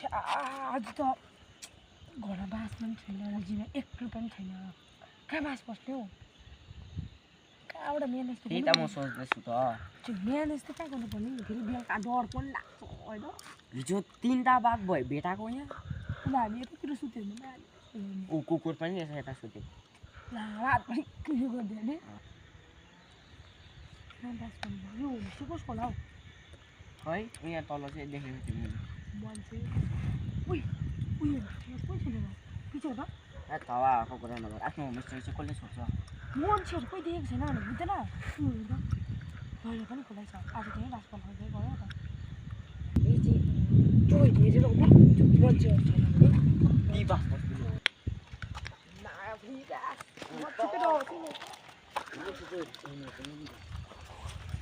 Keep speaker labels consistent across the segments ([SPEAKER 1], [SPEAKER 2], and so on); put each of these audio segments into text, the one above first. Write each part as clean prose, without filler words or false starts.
[SPEAKER 1] आज त घरमा बाँस पनि छैन रजिमा 1 रुपैयाँ पनि छैन कहाँ बाँस बस्ने हौ कहाँबाट म्यानेज
[SPEAKER 2] त्यही त म सोच्दैछु त
[SPEAKER 1] म्यानेज त कहाँ गर्नुपर्ने फेरि बेलुका डर पनि लाग्छ होइन
[SPEAKER 2] हिजो 3टा बाघ भयो भेटाएको यहाँ
[SPEAKER 1] ल हामी यतातिर सुत्यो भने
[SPEAKER 2] ऊ कुकुर पनि रहेछ यता सुत्यो
[SPEAKER 1] रात पनि उयो गरिदियो भने यो होमस्टे कसको होला हौ
[SPEAKER 2] है यहाँ तल चाहिँ देखेको थिएँ मैले
[SPEAKER 1] मान्छे उयो उयो कोही छैन पछि हो त
[SPEAKER 2] ए हावाको कुरा नगर आफ्नो होमस्टे चाहिँ कसले छोड्छ
[SPEAKER 1] मान्छेहरू कोही देखेको छैन भने बुझ्दैन अहिले पनि खुलै छ आज त्यहीँ बास बनाउँदै गयो त यो चाहिँ त्यो हेरेर मान्छेहरू छैन भने
[SPEAKER 2] ती बास बस्नु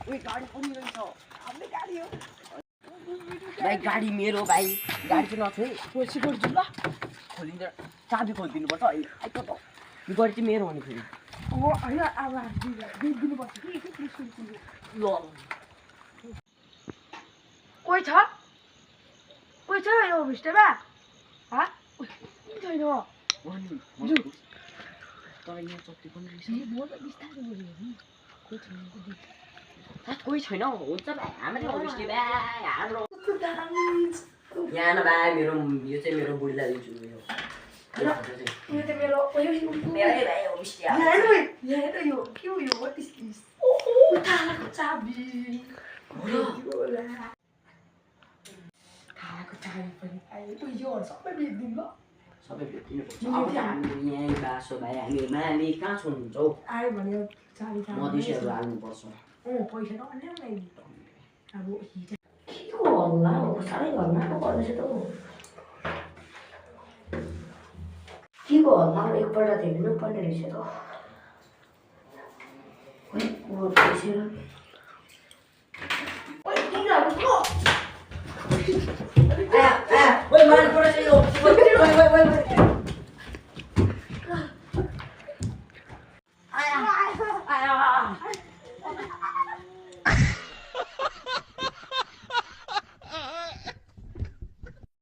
[SPEAKER 2] उयो गाडी पनि रहेछ
[SPEAKER 1] हाम्रो गाडी हो
[SPEAKER 2] भाइ गाडी मेरो भाइ गाडी चाहिँ नछोइ
[SPEAKER 1] पछि गर्छु ल
[SPEAKER 2] खोलिन्छ चाबी खोलिदिनु पर्छ अहिले आइतो त यो गाडी चाहिँ मेरो हो नि फेरि
[SPEAKER 1] होइन अब दिनुपर्छ कि ल कोही छ यो होमस्टेमा छैन
[SPEAKER 2] तर यहाँ चट्टी पनि रहेछ
[SPEAKER 1] कोही
[SPEAKER 2] कोही
[SPEAKER 1] छैन
[SPEAKER 2] छैन हुन्छ भाइ हाम्रै होमस्टे भाइ हाम्रो यहाँ न भाइ मेरो यो चाहिँ मेरो बुढीलाई दिन्छु यो
[SPEAKER 1] त मेरो
[SPEAKER 2] मेरै भाइ होमस्टे
[SPEAKER 1] यो के हो यो व्हाट इज दिस तालाको चाबी तालाको चाबी पनि आयो यो सबै बेच्दिउँ ल
[SPEAKER 2] सबै भेटिनुपर्छ अब त हामीले यहीँ बासो भाइ हामी माली कहाँ छोड्नुहुन्छ हौ
[SPEAKER 1] आयो भने चाबी
[SPEAKER 2] मधेसीहरू हाल्नुपर्छ
[SPEAKER 1] पैसा नआउने अब हिजो
[SPEAKER 3] के को हल्ला हो साह्रै हल्ला पो गर्दैछ त हौ के को हल्ला एकपल्ट त हेर्नु पर्ने रहेछ त